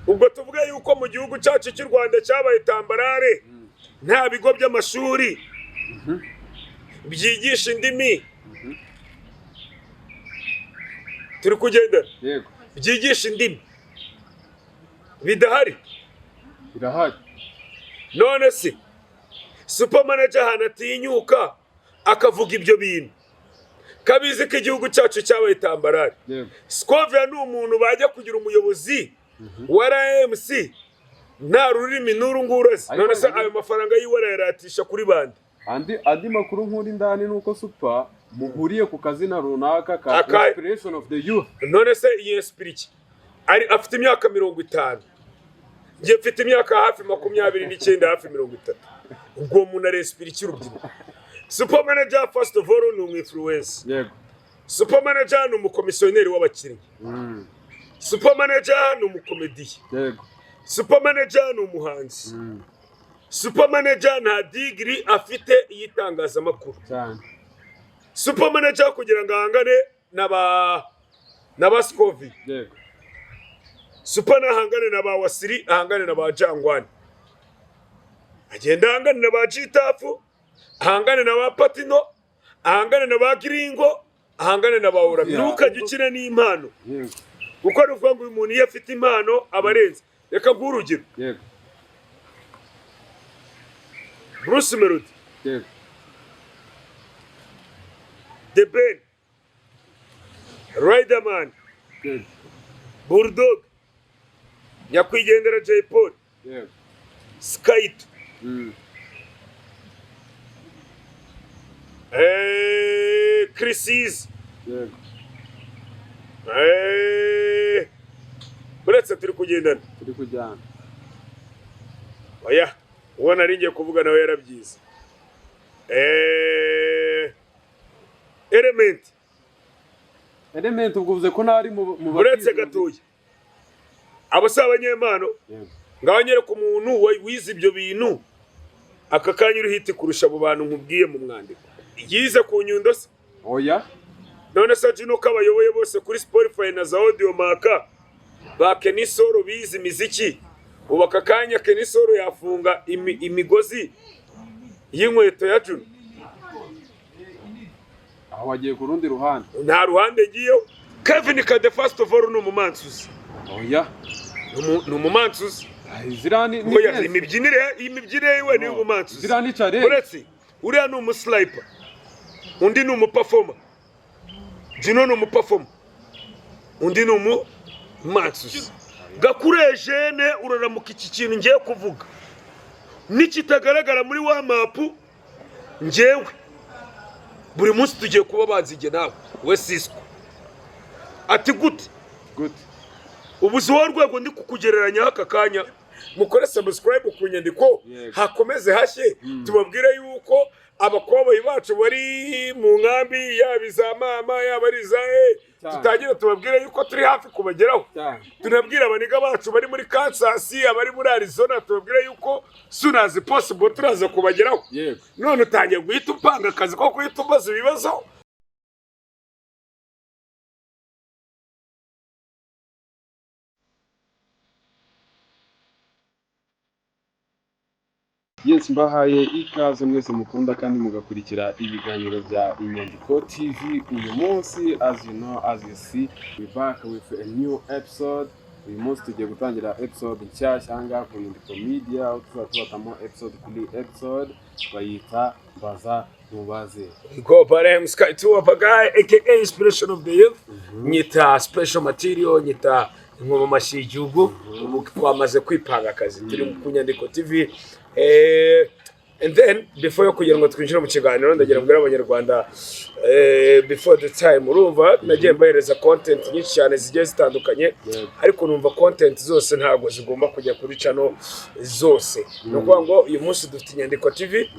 Ubwo tuvuge yuko mu gihugu cyacu cy'u Rwanda cyabaye tambarare, nta bigo by'amashuri byigisha indimi, turi kugendana? Yego. Byigisha indimi bidahari? Birahari. None se Super Manager ahantu atinyuka akavuga ibyo bintu, kabizi ko igihugu cyacu cyabaye tambarare? Scovia ni umuntu bajya kugira umuyobozi wa RMC nta rurimi n'uru nguru azi. None se ayo mafaranga yiwe arayaratisha kuri bande? Andi makuru nkuru indani ni uko Super muhuriye ku kazina runaka ka Inspiration of the Youth. None se iyi inspira iki? Ari afite imyaka 50, njye mfite imyaka hafi 29, hafi 30. Ubwo uwo muntu arinspira iki urubyiruko? Super Manager, first of all, ni umwinfluencer. Super Manager ni umukomisiyoneri w'abakinnyi. Super Manager ni umukomediye. Super Manager ni umuhanzi. Super Manager nta degree afite y'itangazamakuru. Super Manager kugira ngo ahangane na ba Scovi, Super nahangane na ba Wasiri, ahangane na ba Jangwani, agenda ahangane na ba Gitafu, ahangane na ba Patino, ahangane na ba Giringo, ahangane na ba Urami. Ntukajye ukina n'impano, kuko ni ukuvuga ngo uyu muntu iyo afite impano aba arenze. Reka nguhe urugero. Bruce Melody, The Ben, Riderman, Bulldog, nyakwigendera Jay Polly, Skyto, Chriss Eazy, uretse turi kugendana? Turi kujyana. Oya, uwo nari ngiye kuvuga nawe yarabyize. Element. Element, ubwo uvuze ko ntari mu Uretse bakizi. gatoya, abo si abanyempano? Ngaho nyereka umuntu wize ibyo bintu aka kanya uri hit kurusha abo bantu nkubwiye mu mwandiko. Yize ku Nyundo se? Oya. None se Juno ko abayoboye bose kuri Spotify na za Audiomack, ba Kenny Solo bize imiziki, ubu aka kanya Kenny Solo yafunga imigozi y'inkweto ya Juno? Aho wagiye ku rundi ruhande. Nta ruhande ngiyeho. Kevin Kade, first of all, ni umumansuzi. Oya. Ni umumansuzi. Ay, ziriya ni Oya, dance. imibyinire yiwe ni umumansuzi. Ziriya ni challenge. Uretse uriya ni umusniper, undi ni umuperformer. Juno ni umuperformer, undi ni umumansuzi. Gakure jene, uraramuka iki kintu ngiye kuvuga nikitagaragara muri wa mapu, ngewe buri munsi tugiye kuba banzige nawe we Sisiko. Ati gute? Gute? Ubu si wowe rwego ndi kukugereranyaho aka kanya. Mukore subscribe ku Nyandiko, hakomeze hashye. Tubabwire yuko abakoboyi bacu bari mu nkambi, yaba iza mama, yaba ari iza e, tutangire tubabwire yuko turi hafi kubageraho. Tunabwire abanigga bacu bari muri Kansas, abari muri Arizona, tubabwire yuko soon as possible turaza kubageraho. None utangiye guhita upanga akazi ko guhita umbaza ibibazo. Yes, mbahaye ikaze mwese mukunda kandi mugakurikira ibiganiro bya Inyandiko TV. Uyu munsi, as you know, as you see, we back with a new episode. Uyu munsi tugiye gutangira episode nshyashya aha ngaha ku Nyandiko Media, aho tuzaba tubatamo episode kuri episode, bayita Mbaza Ntubaze. Go by Sky 2 of a guy, aka Inspiration of the Youth. Nyita special material, nyita inkoma mashyi y'igihugu. Ubu twamaze kwipanga akazi, turi ku Nyandiko TV. And then before yo kugira ngo twinjire mu kiganiro, ndagira mbwira Abanyarwanda, before the time, urumva nagiye mbahereza content nyinshi cyane zigiye zitandukanye, ariko numva content zose ntabwo zigomba kujya kuri channel zose. Ni ukuvuga ngo uyu munsi dufite Inyandiko TV,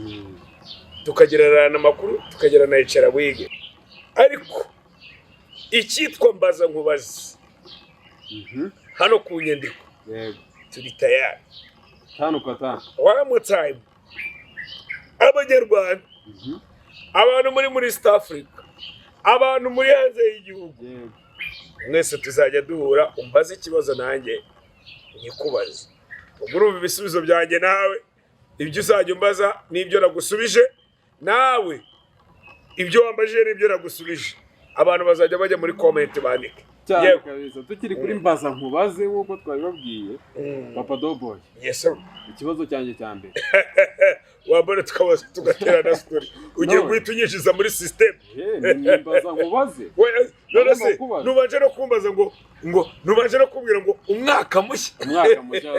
tukagererana amakuru, tukagera na Icara Wige, ariko icyitwa Mbaza Nkubaze hano ku Nyandiko, turi tayari. Tano kwa tano. One more time, Abanyarwanda, abantu muri East Africa, abantu muri hanze y'igihugu, mwese tuzajya duhura, umbaze ikibazo nanjye Nyikubaze. Ubwo urumva ibisubizo byanjye, nawe ibyo uzajya umbaza n'ibyo nagusubije, nawe ibyo wambajije n'ibyo nagusubije, abantu bazajya bajya muri comment bandike. Cyane. Yego. Kabisa, tukiri kuri mbaza nkubaze nk'uko twabibabwiye, Papa Doboy, Yes sir. ikibazo cyanjye cya mbere. Wambara tukabaza tugatera na story, ugiye No. guhita unyinjiza muri system. Ni mbaza nkubaze. None se Kubaza. nubanje no kumbaza ngo nubanje no kumbwira ngo umwaka mushya. Umwaka mushya.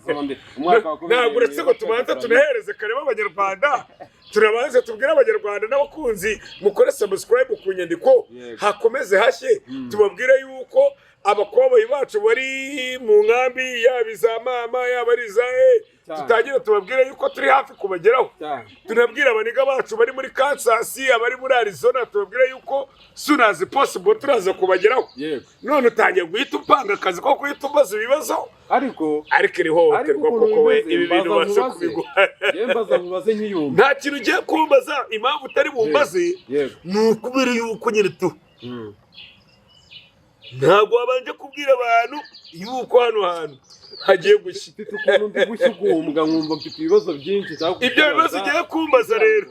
Zonde umwaka wa Ntabwo uretse ngo tubanze tunahereze kareba Abanyarwanda, turabanze tubwire Abanyarwanda n'abakunzi mukore subscribe ku nyandiko, hakomeze hashye. Tubabwire yuko abakoboyi bacu bari mu nkambi, yaba iza mama, yaba ari iza tutangire tubabwire yuko turi hafi kubageraho. Tunabwira abanigga bacu bari muri Kansas, abari muri Arizona, tubabwire yuko soon as possible turaza kubageraho. None utangiye guhita upanga akazi ko guhita umbaza ibibazo. Ariko Ariko iri hohoterwa Ariko ukuntu koko we, bimeze, ibi bintu mbaza baze nkubaze. kubiguha. Yewe, mbaza nkubaze nkiyumva. Nta kintu ugiye kumbaza. Impamvu utari bumbaze ni ukubera yuko nyine tu ntabwo wabanje kubwira abantu yuko hano hantu hagiye gushya. Mfite ukuntu ndi gushyugumbwa, nkumva mfite ibibazo byinshi nshaka Ibyo bibazo kukubaza. ugiye kumbaza rero,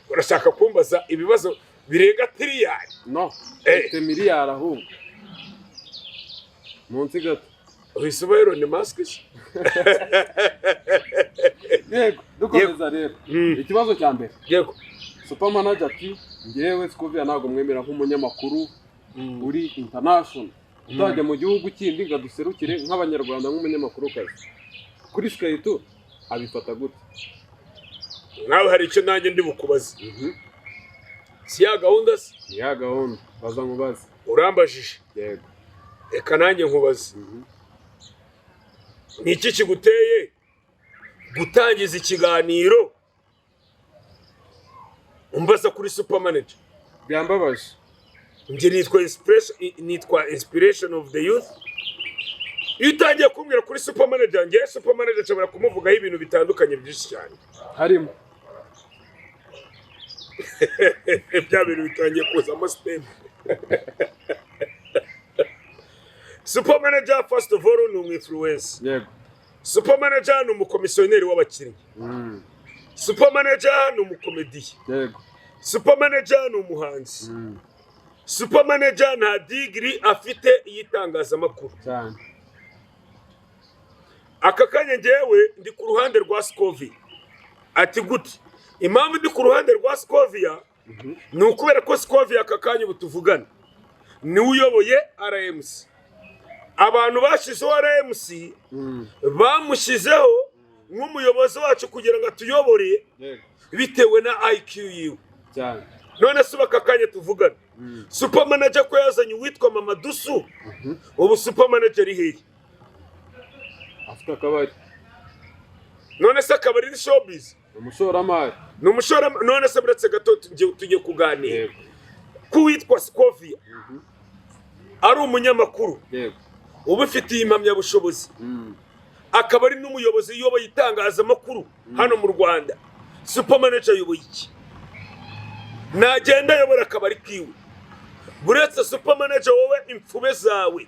urashaka kumbaza ibibazo birenga tiriyari? No, mfite miliyari ahubwo munsi gato. Uhise uba Elon Musk se? Yego, dukomeza rero. Ikibazo cya mbere. Yego. Super Manager ati: "Ngewe Scovia ntabwo mwemera nk'umunyamakuru uri international, utajya mu gihugu kindi ngo aduserukire nk'Abanyarwanda nk'umunyamakuru kazi." Kuri Sky 2 abifata gute? Nawe hari icyo nanjye ndi bukubaze. Si ya gahunda se? Ni ya gahunda, baza nkubaze. Urambajije. Yego. Reka nanjye nkubaze. Ni iki kiguteye gutangiza ikiganiro umbaza kuri Super Manager? Byambabaje. Njye nitwa inspiration, nitwa Inspiration of the Youth. Iyo utangiye kumbwira kuri Super Manager, njyewe Super Manager nshobora kumuvugaho ibintu bitandukanye byinshi cyane. Harimo? Bya bintu bitangiye kuzamo system. Super Manager, first of all, ni umu influencer. Super Manager ni umukomisiyoneri w'abakinnyi. Super Manager ni umukomediye. Super Manager ni umuhanzi. Super Manager nta degree afite y'itangazamakuru. Aka kanya ngewe ndi ku ruhande rwa Scovia. Ati gute? Impamvu ndi ku ruhande rwa Scovia ni ukubera ko Scovia aka kanya ubu tuvugana niwe uyoboye RMC. Abantu bashyizeho RMC bamushyizeho nk'umuyobozi wacu kugira ngo atuyobore bitewe na IQ yiwe. None se ubu aka kanya tuvugana, Super Manager ko yazanye uwitwa Mama Dusu, ubu Super Manager iri hehe? Afite akabari. None se akabari ni showbiz? Ni umushoramari. Ni umushoramari. None se buretse gato, tugiye kuganira ko uwitwa Scovia ari umunyamakuru ubifitiye impamyabushobozi, akaba ari n'umuyobozi uyoboye itangazamakuru hano mu Rwanda. Super Manager ayoboye iki? Nagenda ayobora akabari kiwe. Buretse Super Manager, wowe imfube zawe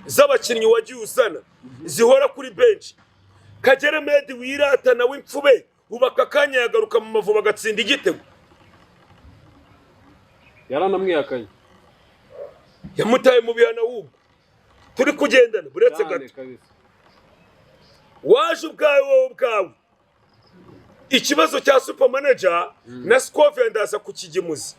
z'abakinnyi wagiye uzana zihora kuri benshi, Kagere Medi wirata nawe imfube, ubu aka kanya yagaruka mu Mavubi agatsinda igitego? Yaranamwihakanye. Yamutaye mu bihano. Ahubwo turi kugendana, buretse gato. Waje ubwawe, wowe ubwawe. Ikibazo cya Super Manager na Scovia ndaza kukigemuza.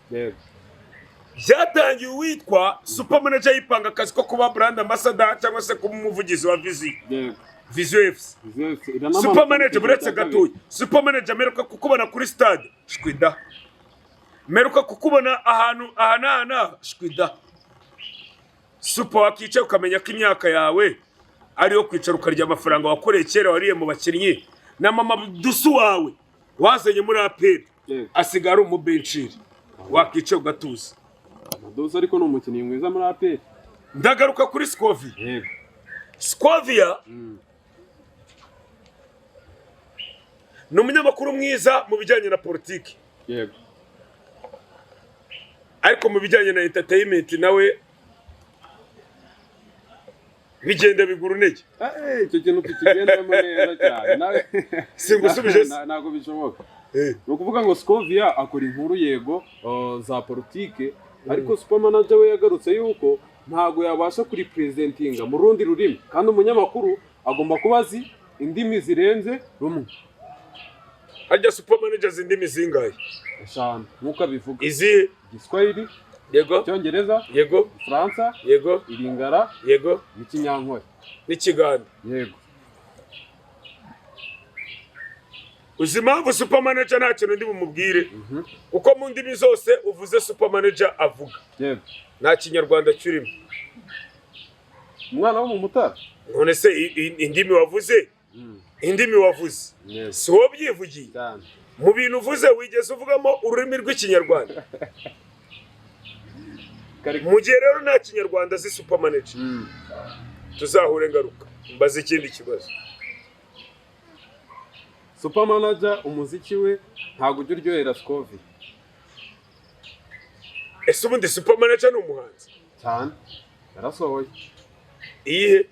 Byatangiye uwitwa Super Manager yipanga akazi ko kuba brand ambassador cyangwa se kuba umuvugizi wa Vision, Vision FC. Vision FC iranamanuka Super mu Manager, cyiciro buretse cya kabiri. gatoya, Super Manager mperuka kukubona kuri stade, shwida. Mperuka kukubona ahantu aha n'aha n'aha, shwida. Super, wakicaye ukamenya ko imyaka yawe ariyo kwicara ukarya amafaranga wakoreye kera wariye mu bakinnyi na Mama Dusu wawe wazanye muri APR, asigara ari umubenchiri. Wakicaye ugatuza. Madusa ariko ni umukinnyi mwiza muri APR. Ndagaruka kuri Scovia. Scovia ni umunyamakuru mwiza mu bijyanye na politiki, ariko mu bijyanye na entertainment nawe Bigenda bigura intege. Icyo kintu tukigendamo neza cyane. Singusubije se? Ntabwo bishoboka. Ni ukuvuga ngo Scovia akora inkuru, yego, za politike, ariko Super Manager we yagarutse yuko ntabwo yabasha kuripresentinga mu rundi rurimi, kandi umunyamakuru agomba kuba azi indimi zirenze rumwe. Harya Super Manager azi indimi zingahe? Eshanu nk'uko abivuga. Izihe? Igiswahili, Icyongereza, Igifaransa, Iringara n'Ikinyankore. N'Ikiganda. Yego. Uzi impamvu Super Manager nta kintu ndi bumubwire? Kuko mu ndimi zose uvuze Super Manager avuga, nta Kinyarwanda kirimo. Umwana wo mu Mutara. None se indimi wavuze, indimi wavuze, si wowe ubyivugiye? Cyane. Mu bintu uvuze wigeze uvugamo ururimi rw'Ikinyarwanda? Mu gihe rero nta Kinyarwanda azi Super Manager, tuzahure ngaruka mbaze ikindi kibazo. Super Manager umuziki we ntabwo ujya uryohera Scovia. Ese ubundi Super Manager ni umuhanzi? Cyane, yarasohoye. Iyihe?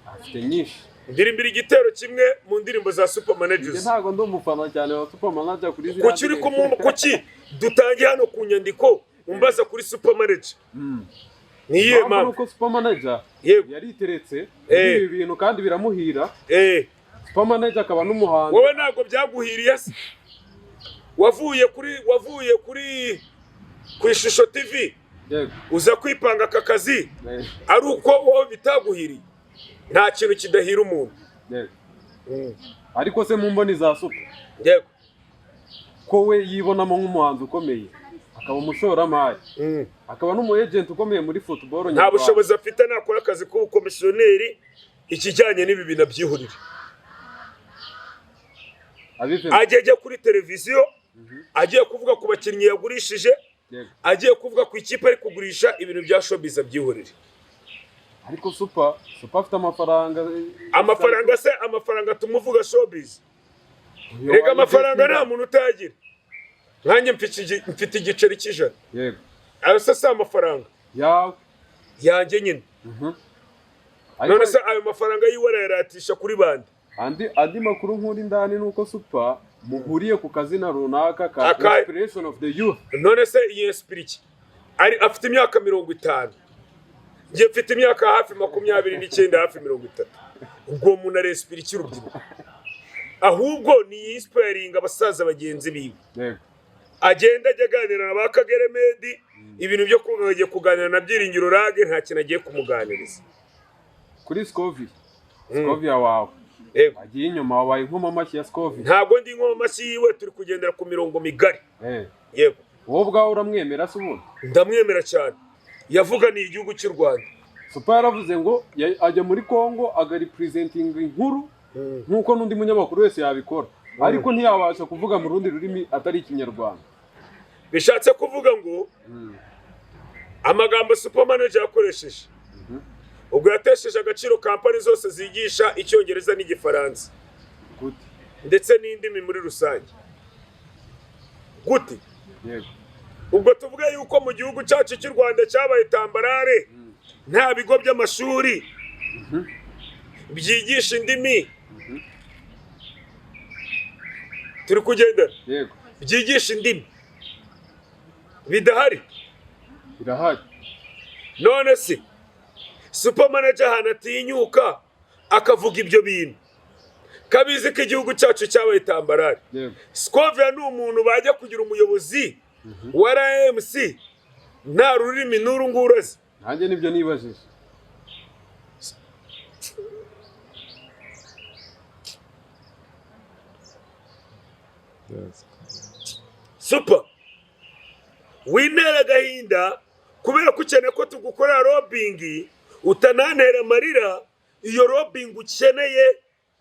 Afite nyinshi. Ndirimbira igitero kimwe mu ndirimbo za Super Njye Manager. ntabwo ndi umufana cyane wa Super Manager kuri ziriya Kuki uri ndirimbo. kuki dutangiye hano ku nyandiko umbaza kuri Super Manager? Ni iyihe Impamvu ni mpamvu? uko Super Manager yariteretse muri ibi bintu kandi biramuhira. Super Manager akaba n'umuhanzi. Wowe ntabwo byaguhiriye se? Wavuye kuri ku Ishusho TV, uza kwipanga aka kazi, ari uko wowe bitaguhiriye? Nta kintu kidahira umuntu. Yego. Ariko se mu mboni za Super, ko we yibonamo nk'umuhanzi ukomeye, akaba umushoramari, akaba n'umu agent ukomeye muri football Nta nyarwanda? bushobozi afite. Nakora akazi k'ubukomisiyoneri, ikijyanye n'ibi bintu abyihurire. Abivemo. Ajya ajya kuri televiziyo agiye kuvuga ku bakinnyi yagurishije, agiye kuvuga ku ikipe ari kugurisha, ibintu bya showbiz abyihorere. Ariko Super afite amafaranga. Amafaranga se, amafaranga tumuvuga showbiz? Uyu Reka, wa amafaranga investinga. nta muntu utayagira. Nkanjye mfite igiceri cy'ijana. Ayo se si amafaranga? Yawe. Yanjye nyine. Ariko None se ayo mafaranga yiwe arayaratisha kuri bande? Andi makuru nkuru indani ni uko Super muhuriye ku kazina runaka ka Inspiration of the Youth. None se iyi inspire iki? Ari afite imyaka 50, njye mfite imyaka hafi 29, hafi 30. Ubwo uwo muntu arinspira iki urubyiruko? Ahubwo ni inspiringa abasaza bagenzi biwe. Agenda ajya aganira na ba Kagere Medi. Ibintu byo kuvuga agiye kuganira na Byiringiro Rage, nta kintu agiye kumuganiriza. Kuri Scovia, Scovia wawe, agiye inyuma, wabaye inkomamashyi ya Scovia. Ntabwo ndi inkomamashyi yiwe, turi kugendera ku mirongo migari. Yego. Wowe ubwawe uramwemera se ubundi? Ndamwemera cyane, yavuganiye igihugu cy'u Rwanda. Super yaravuze ngo ajya muri Congo agaripresentinga inkuru nk'uko n'undi munyamakuru wese yabikora, ariko ntiyabasha kuvuga mu rundi rurimi atari Ikinyarwanda. Bishatse kuvuga ngo amagambo Super Manager yakoresheje, ubwo yatesheje agaciro kampani zose zigisha Icyongereza n'Igifaransa Gute? ndetse n'indimi muri rusange. Gute? Yego. Ubwo tuvuge yuko mu gihugu cyacu cy'u Rwanda cyabaye tambarare, nta bigo by'amashuri byigisha indimi, turi kugendera, Yego. byigisha indimi bidahari? Birahari. None se Super Manager ahantu atinyuka akavuga ibyo bintu, kabizi ko igihugu cyacu cyabaye tambarare? Scovia ni umuntu bajya kugira umuyobozi wa RMC nta rurimi n'uru nguru azi? Nanjye nibyo nibajije. Super, wintera agahinda kubera ko ukeneye ko tugukorera lobbying, utanantera amarira. Iyo lobbying ukeneye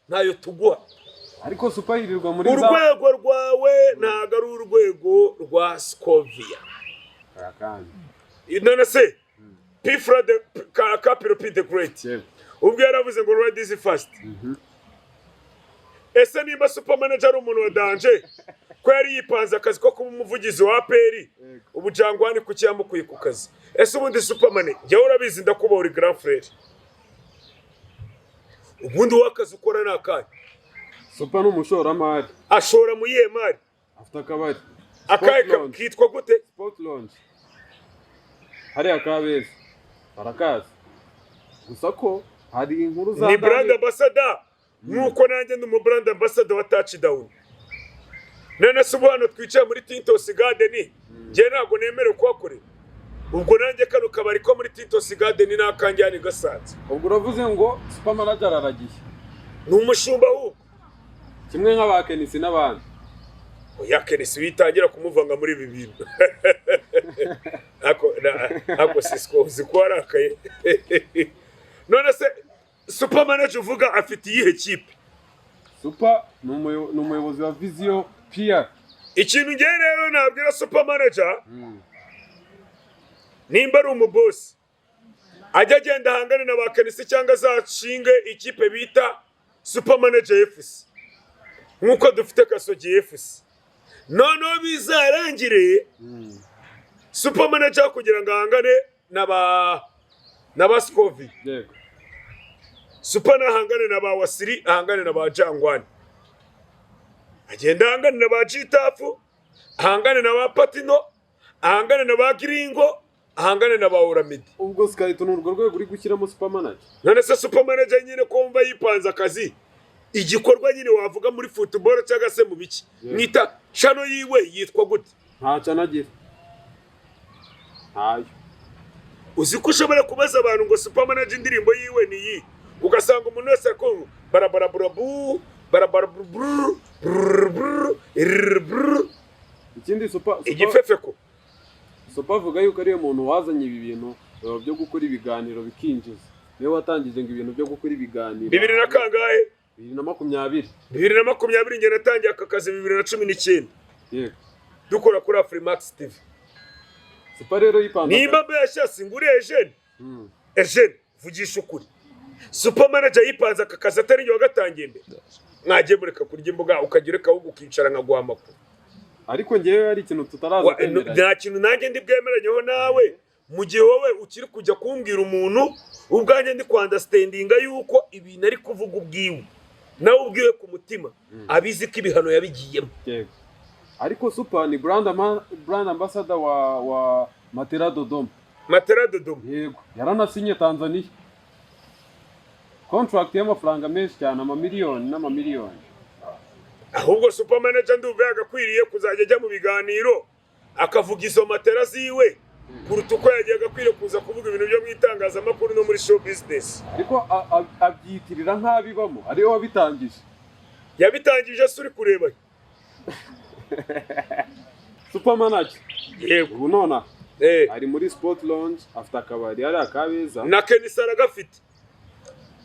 ntayo tuguha. Ariko Super yirirwa muri za Urwego rwawe ntabwo ari urwego rwa Scovia. Kandi None se P Fla de Kapiro P the Great, ubwo yaravuze ngo "Ladies first". Ese nimba Super Manager ari umuntu wa danger, ko yari yipanze akazi ko kuba umuvugizi wa APR, ubu Jangwani kuki yamukuye ku kazi? Ese ubundi Superman, njyewe urabizi ndakubaha, uri grand frère. Ubundi wowe akazi ukora ni akahe? Super ni umushoramari. Ashora mu yihe mari? Afite akabari. Akahe? Sport Lounge. Kitwa gute? Sport Lounge hariya Kabeza barakazi, gusa ko hari inkuru za Ni brand ambassador nk'uko nanjye ndi umu brand ambassador wa Touchdown. None se ubu hano twicaye muri Tintos Garden, njye ntabwo nemerewe kuhakorera? Ubwo nanjye kano kabari ko muri Tintos Garden ni akanjye hano i Gasanze. Ubwo uravuze ngo Super Manager aragiye. Ni umushumba ahubwo. Kimwe nk'aba KNC n'abandi. Oya, KNC witangira kumuvanga muri ibi bintu. Ako Sisiko, uzi ko warakaye. None se Super Manager uvuga afite iyihe kipe? Super ni umuyobozi wa Vision PR. Ikintu ngewe rero nabwira Super Manager, nimba ari umubosi, ajya agenda ahangane na ba KNC cyangwa azashinge ikipe bita Super Manager FC nk'uko dufite Gasogi FC. Noneho bizarangire Super Manager kugira ngo ahangane na ba Scovi. Super nahangane na ba Wasiri, ahangane na ba Jangwani, agenda ahangane na ba Gitafu, ahangane na ba Patino, ahangane na ba Giringo, ahangane na ba Uramidi. Ubwo Skyto, ni urwo rwego uri gushyiramo Super Manager? None se Super Manager nyine ko wumva yipanze akazi, igikorwa nyine wavuga muri football cyangwa se mu biki, mwita channel yiwe yitwa gute? Ntacyo anagira, ntayo. Uzi ko ushobora kubaza abantu ngo Super Manager indirimbo yiwe ni iyi, ugasanga umuntu wese akumva barabaraburabu barabaraburu brr. Ikindi Super Igifefeko. Super avuga yuko ariyo muntu wazanye ibi bintu byo gukora ibiganiro bikinjiza, niwe watangije ngo ibintu byo gukora ibiganiro. Bibiri na kangahe? 2020. 2020. Njye natangiye aka kazi 2019, dukora kuri Afrimax TV. Super rero yipanze. Nimba mbeshya singuriye Eugene. Eugene, vugisha ukuri, Super Manager yipanze aka kazi atari njye wagatangiye mbere? Mwagiye mureka kurya imboga, ukajya ureka ahubwo ukicara nkaguha amakuru. Ariko ngewe hari ikintu tutaraza kwemeranya. Nta kintu nanjye ndi bwemeranyeho nawe mu gihe wowe ukiri kujya kumbwira umuntu. Ubwanjye ndi kwunderstandinga yuko ibintu ari kuvuga ubwiwe, nawe ubwiwe ku mutima abizi ko ibihano yabigiyemo. Yego, ariko Super ni brand ambassador wa Matera Dodoma. Matera Dodoma? Yego, yaranasinye Tanzania contract y'amafaranga menshi cyane, amamiliyoni n'amamiliyoni. Ahubwo Super Manager ndumva yagakwiriye kuzajya ajya mu biganiro akavuga izo matera ziwe kuruta uko yagiye agakwiriye kuza kuvuga ibintu byo mu itangazamakuru no muri show business. Ariko abyitirira nk'abibamo, ariwe wabitangije. Yabitangije se uri kureba? Super Manager Yego. ubu nonaha ari muri Sport Lounge, afite akabari hariya Kabeza. Na KNC aragafite.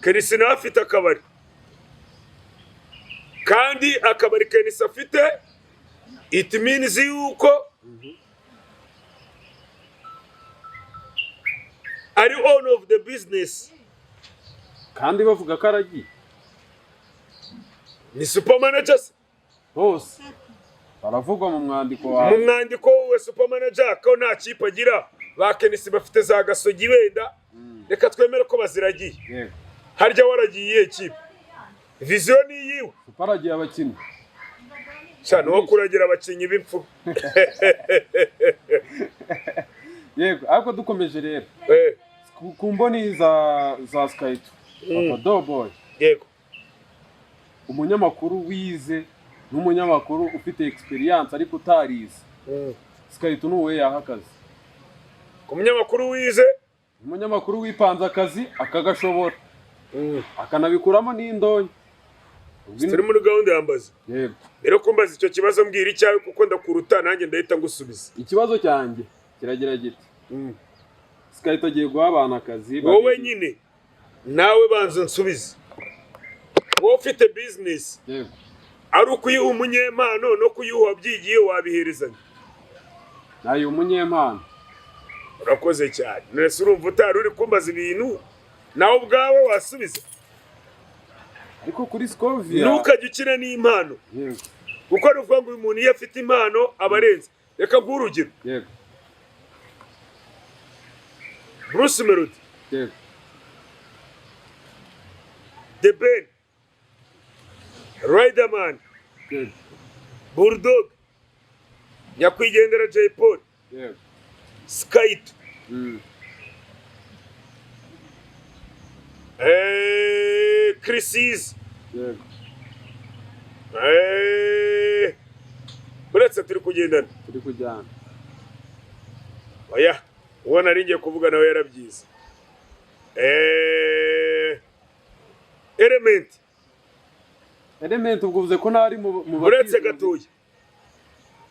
KNC nawe afite akabari, kandi akabari KNC afite, it means yuko ari owner of the business. Kandi bavuga ko aragiye. Ni Super Manager se? Bose baravugwa mu mwandiko Mu wawe. mwandiko we, Super Manager ko nta kipe agira, ba KNC bafite za Gasogi, wenda reka twemere ko baziragiye. Harya waragiye iyihe kipe? Vision ni iyiwe. Super aragiye abakinnyi. Cyane wo kuragira abakinnyi b'imfube. Yego, ariko dukomeje rero ku mboni za Skyto, Papa Doboy, umunyamakuru wize n'umunyamakuru ufite experience ariko utarize, Skyto ni uwe yaha akazi? Ku munyamakuru wize. Umunyamakuru wipanze akazi akagashobora, akanabikuramo n'indonke. Turi muri gahunda yambaza. Yego. Rero kumbaza icyo kibazo, mbwira icyawe kuko ndakuruta, nanjye ndahita ngusubiza. Ikibazo cyanjye kiragira giti: Skyto agiye guha abantu akazi Wowe babiri. nyine nawe banza unsubize. Wowe ufite business, ari ukuyiha umunyempano no kuyiha uwabyigiye, wabiherezanya? Nayo umunyempano. Urakoze cyane. None se urumva utari uri kumbaza ibintu nawe ubwawe wasubiza? Ariko kuri Scovia. Ntukajye ukina n'impano, kuko ari ukuvuga ngo uyu muntu iyo afite impano aba arenze. Reka nguhe urugero. Bruce Melody. The Ben, Riderman, Bulldog, nyakwigendera Jay Polly, Sky2, Chriss Eazy, uretse turi kugendana. Turi kujyana. Oya, uwo nari ngiye kuvuga nawe yarabyize. Element. Element, ubwo uvuze ko ntari mu Uretse bakize. gatoya,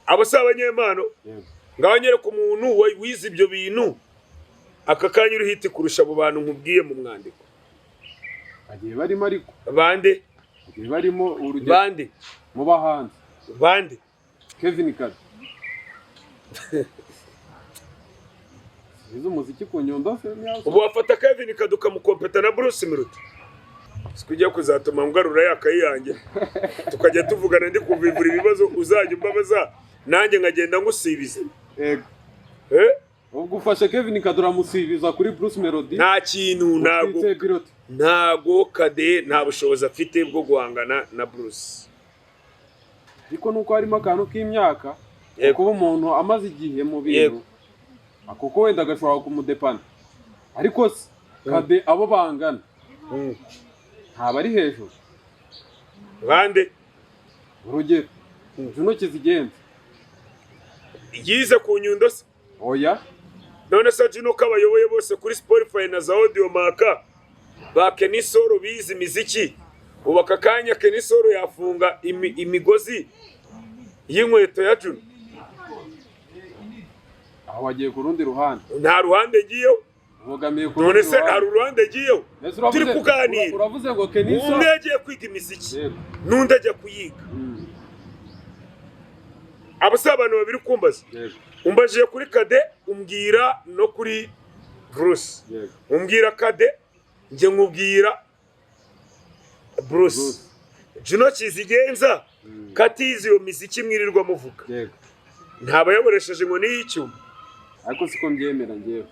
abo si abanyempano. Ngaho nyereka umuntu wize ibyo bintu aka kanya uri hit kurusha abo bantu nkubwiye mu mwandiko. Bagiye barimo ariko. Bande? Bagiye barimo, urugero Bande? mu bahanzi. Bande? Kevin Kade yize umuziki ku Nyundo se niyo? Ubu wafata Kevin Kade ukamukompeta na Bruce Melody? Siko ugiye kuzatuma ngarura ya kayi yanjye tukajya tuvugana, ndi kuvivura ibibazo uzajya umbabaza nanjye nkagenda ngusibiza. Yego. Eh? Ubwo ufashe Kevin Kade uramusibiza kuri Bruce Melody. Nta kintu, ntabwo. Utwitse pilote. Ntabwo Kade nta bushobozi afite bwo guhangana na Bruce. Ariko nuko harimo akantu k'imyaka, kuba umuntu amaze igihe mu bintu, kuko wenda agashobora kumudepana, ariko se Kade abo bangana ntaba ari hejuru? Bande? Urugero Juno Kizigenza. Yize ku Nyundo se? Oya. None se Juno ko abayoboye bose kuri Spotify na za Audiomack, ba Kenny Solo bize imiziki, ubu aka kanya Kenny Solo yafunga imigozi y'inkweto ya Juno? Aho wagiye ku rundi ruhande. Nta ruhande ngiyeho. Ubogamiye ku None rundi se hari ruhande. uruhande ngiyeho? Mbese uravuze- Turi kuganira. Uravuze ngo Kenny Solo Umwe yagiye kwiga imiziki, n'undi ajya kuyiga. Abo si abantu babiri kumbaza? Yego. Umbajije kuri Kade, umbwira no kuri Bruce. Umbwira Kade, njye nkubwira Bruce. Bruce. Juno Kizigenza katizi iyo miziki mwirirwa muvuga, ntaba yaboresheje inkoni y'icyuma? Ariko siko mbyemera njyewe.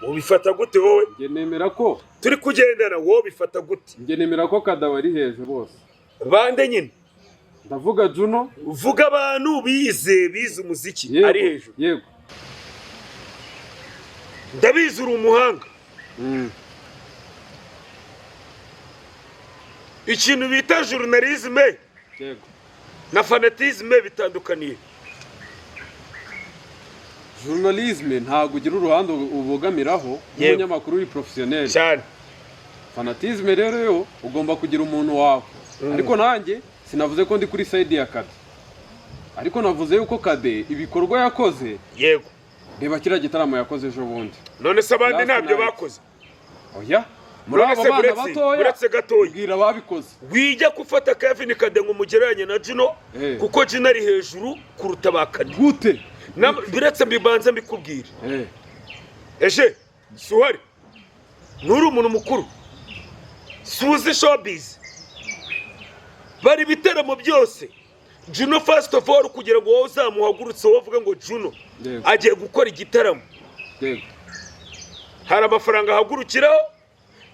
Ubifata gute wowe? Njye nemera ko Turi kugendana, wowe bifata gute? Njye nemera ko Kade aba ari hejuru bose. Bande nyine? Ndavuga Juno. Vuga abantu bize umuziki. Ari hejuru? Yego. Ndabizi uri umuhanga. Ikintu bita journalisme na fanatisme bitandukaniye? Journalisme ntabwo ugira uruhande ubogamiraho nk'umunyamakuru uri professionnel. Cyane. Fanatisme rero yo ugomba kugira umuntu wawe, ariko nanjye sinavuze ko ndi kuri side ya Kade, ariko navuze yuko Kade ibikorwa yakoze, reba kiriya gitaramo yakoze ejo bundi. None se abandi Last ntabyo night. bakoze? Oya, muri None abo se bana batoya, uretse gatoya, bwira ababikoze. Wijya gufata Kevin Kade ngo umugereranye na Juno, kuko Juno ari hejuru kuruta ba Kade. Gute? Biretse mbibanze mbikubwire. Eje suhari nturi umuntu mukuru, suzi showbiz, bari ibiteramo byose Juno, first of all, kugira ngo wowe uzamuhagurutse, wowe uvuge ngo Juno agiye gukora igitaramo, hari amafaranga ahagurukiraho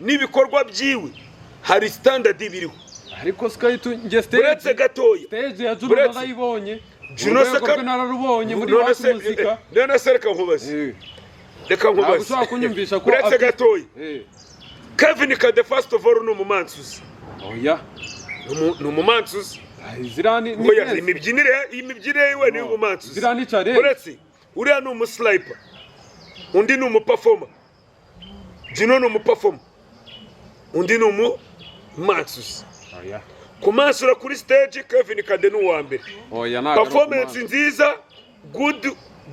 n'ibikorwa byiwe, hari standard biriho. Ariko Sky2, njye stage Uretse gatoya. stage ya Juno Uretse- narayibonye. Juno Urwego se rwe nararubonye muri None Iwacu se Muzika. None se reka nkubaze. Reka Ntabwo nkubaze. ushobora kunyumvisha ko Uretse gatoya. Kevin Kade, first of all, ni umumansuzi. Oya. Ni umumansuzi. Ay, ziriya ni Oya, dance. imibyinire yiwe ni iy'ubumansuzi. Ziriya ni challenge. Uretse uriya ni umusniper, undi ni umuperformer. Juno ni umuperformer, undi ni umumansuzi. Oya. Kumansura kuri stage, Kevin Kade ni uwa mbere. Oya, ntabwo ari Performance ukumanza. nziza,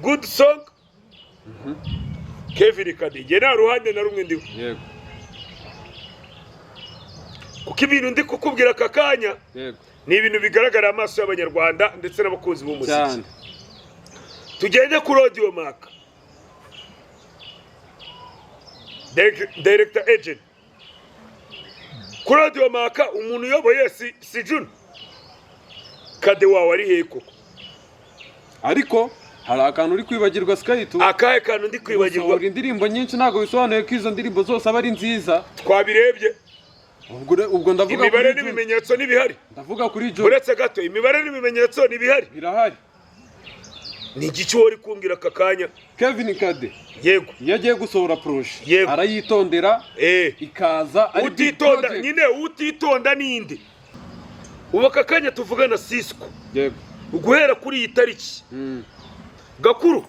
good song, Kevin Kade. Njye nta ruhande na rumwe ndiho, kuko ibintu ndi kukubwira aka kanya ni ibintu bigaragara amaso y'Abanyarwanda ndetse n'abakunzi b'umuziki. Tugende kuri Audiomack, director agent kuri Audiomack, umuntu uyoboye si Juno? Kade wawe ari hehe koko? Ariko hari akantu uri kwibagirwa, Sky2. Akahe kantu ndi kwibagirwa? Gusohora indirimbo nyinshi ntabwo bisobanuye ko izo ndirimbo zose aba ari nziza. Twabirebye. Ubwo ndavuga Imibare kuri Joy. n'ibimenyetso n'ibihari. Ndavuga kuri Joy. Uretse gato, imibare n'ibimenyetso n'ibihari. Birahari. Ni igiki wowe uri kumbwira aka kanya? Kevin Kade Yego. iyo agiye gusohora projet, arayitondera, ikaza ari big Utitonda project. nyine, utitonda ninde? Ubu aka kanya tuvugana, Sisiko, guhera kuri iyi tariki, Gakuru,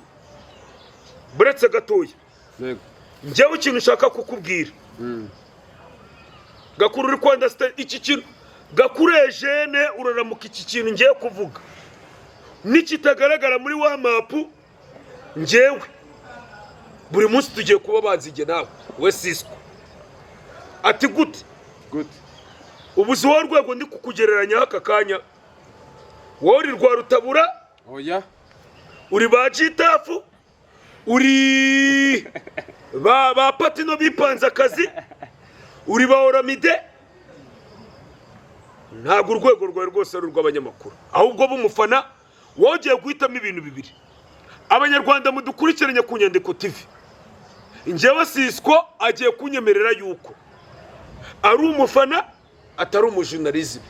buretse gatoya. Yego. Njyewe ikintu nshaka kukubwira, Gakuru, uri kwanda iki kintu, Gakuru Ejene, uraramuka iki kintu ngiye kuvuga nikitagaragara muri wa mapu, njyewe buri munsi tugiye kuba banzige nawe we Sisiko. Ati gute? Gute? Ubu si wowe rwego ndi kukugereranyaho aka kanya? Wowe uri rwa Rutabura? Oya. Uri ba Jitafu, uri ba Patino bipanze akazi, uri ba Oramide. Ntabwo urwego rwawe rwose ari urw'abanyamakuru, ahubwo b'umufana. Wowe ugiye guhitamo ibintu bibiri. Abanyarwanda mudukurikiranye ku Nyandiko TV, njyewe Sisiko agiye kunyemerera yuko ari umufana, atari umujournalisme.